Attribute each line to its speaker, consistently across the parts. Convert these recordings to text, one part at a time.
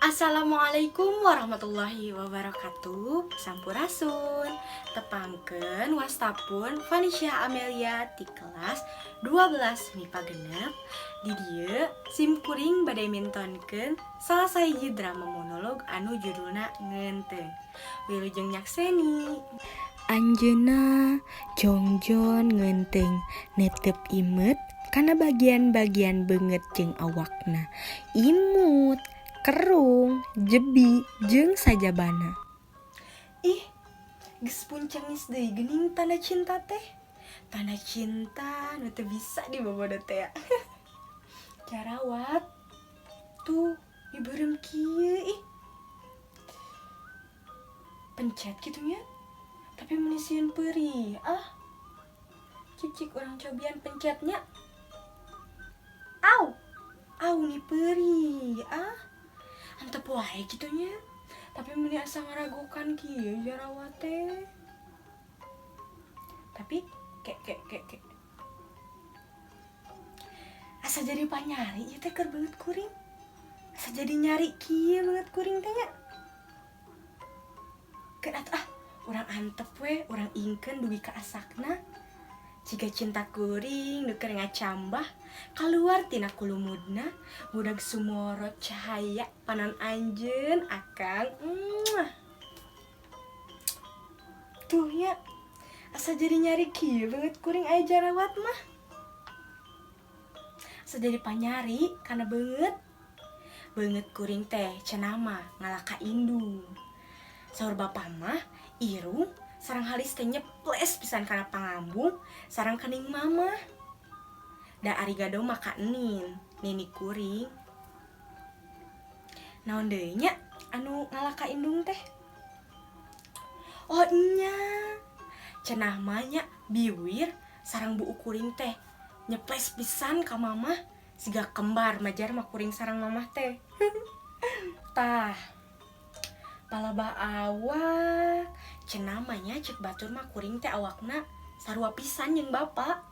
Speaker 1: Assalamualaikum warahmatullahi wabarakatuh. Sampurasun. Tepangkeun, wasta pun Vanisha Amelia ti kelas 12 MIPA 6. Di dieu sim kuring bade mintonkeun salah sahiji drama monolog anu judulna Ngeunteung. Wilujeng nyakseni. Anjeunna jongjon ngeunteung netep imet kana bagian-bagian beungeut jeung awakna. Imut, kerung, jebi, jeung sajabana. Ih, geus puncengis deui geuning tanda cinta teh. Tanda cinta nu teu bisa dibobodo teh ya. Jarawat. Tuh, beureum kieu ih. Pencet kitu nya. Tapi meni sieun peurih ah. Cicik, urang cobian pencetnya. Au. Au nih, perih ah. Antep wae kitu nya. Tapi meni asa ngaragokan kieu jarawat teh. Tapi kek kek kek kek. Asa jadi panyari ieu teh keur beungeut kuring. Asa jadi nyari kieu beungeut kuring teh nya. Keun atuh ah, urang antep we, urang ingkeun dugi ka asakna. Jiga cinta kuring nu keur ngacambah kaluar tina kulumudna, ngudag sumorot cahaya panon anjeun, Akang. Muah. Tuh nya, asa jadi nyari kieu beungeut kuring aya jarawat mah. Asa jadi panyari kana beungeut. Beungeut kuring teh cenah mah ngalah ka indung. Saur bapa mah irung sareng halis teh nyeples pisan kana pangambung sareng kening mama. Da ari gado mah ka enin, nini kuring. Naon deui nya anu ngalah ka indung teh? Oh nya, cenah mah nya biwir sareng buuk kuring teh nyeples pisan ka mamah, siga kembar majar mah kuring sareng mamah teh. Tah, palebah awak cenah mah nya ceuk batur mah kuring teh awakna sarua pisan jeung bapa.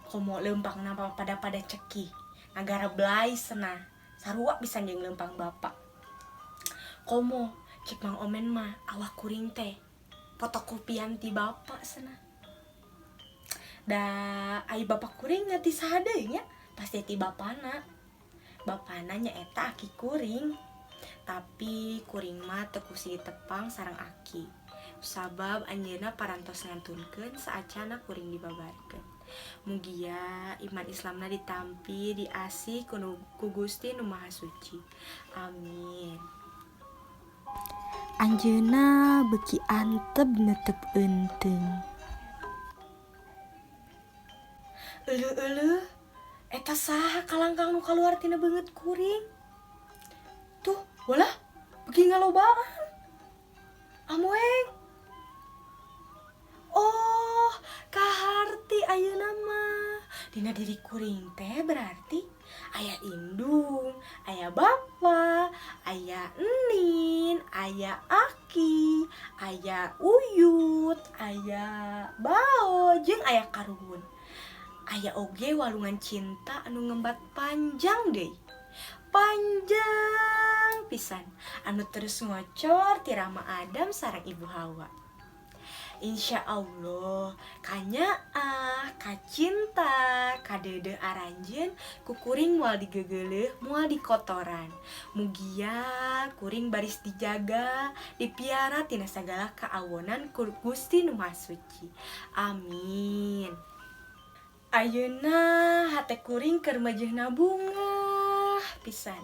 Speaker 1: Komo leumpangna mah pada-pada cekih, ngagareblay cenah, sarua pisan jeung leumpang bapa. Komo ceuk Mang Omen mah awak kuring teh fotokopian ti bapa cenah. Da ai bapa kuring ti saha deui nya, pasti ti bapana. Bapana nyaeta aki kuring. Tapi kuring mah teu kungsi ditepang sareng aki. Sabab anjeunna parantos ngantunkeun saacana kuring dibabarkeun. Mugia iman Islamna ditampi, diasih ku Gusti Nu Maha Suci. Amin. Anjeunna beuki antep netep eunteung. Euleuh euleuh, eta saha kalangkang nu kaluar tina beungeut kuring? Tuh, walah, beuki ngalobaan. Amoeng. Oh, kaharti ayeuna mah. Dina diri kuring teh berarti aya indung, aya bapa, aya enin, aya aki, aya uyut, aya bao, jeung aya karuhun. Aya oge walungan cinta anu ngembat panjang deui. Panjang pisan anu terus ngocor ti Rama Adam sareng Ibu Hawa. Insya Allah kanyaah, kacinta, kadeudeuh aranjeun ku kuring moal digegeuleuh, moal dikotoran. Mugia kuring baris dijaga, dipiara tina sagala kaawonan ku Gusti Nu Maha Suci. Amin. Ayeuna hate kuring keur meujeuhna bungah pisan.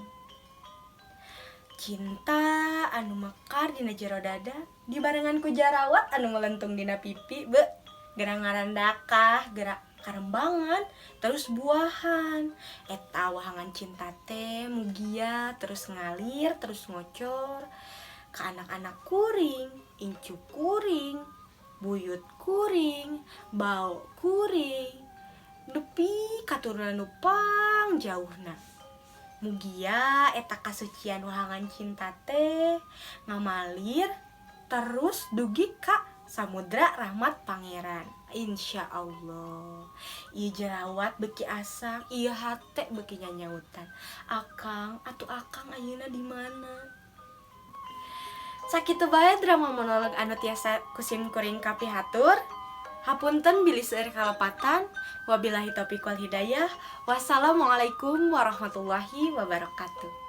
Speaker 1: Cinta anu mekar dina jero dada dibarengan ku jarawat anu melentung dina pipi, be geura ngarandakah, geura karembangan, terus buahan. Eta wahangan cinta teh mugia terus ngalir, terus ngocor ka anak-anak kuring, incu kuring, buyut kuring, bao kuring, nepi katurunan nu pangjauhna. Mugia eta kasucian wahangan cinta teh ngamalir terus dugi ka Samudra rahmat Pangeran, Insya Allah. Ieu jerawat beki asak, ieu hate beki nyanyautan. Akang atuh, Akang ayeuna di mana? Sakitu bae drama monolog anu tiasa ku sim kuring kapihatur. Hapunten bilih seueur kalepatan. Wabillahi taufiq wal hidayah. Wassalamualaikum warahmatullahi wabarakatuh.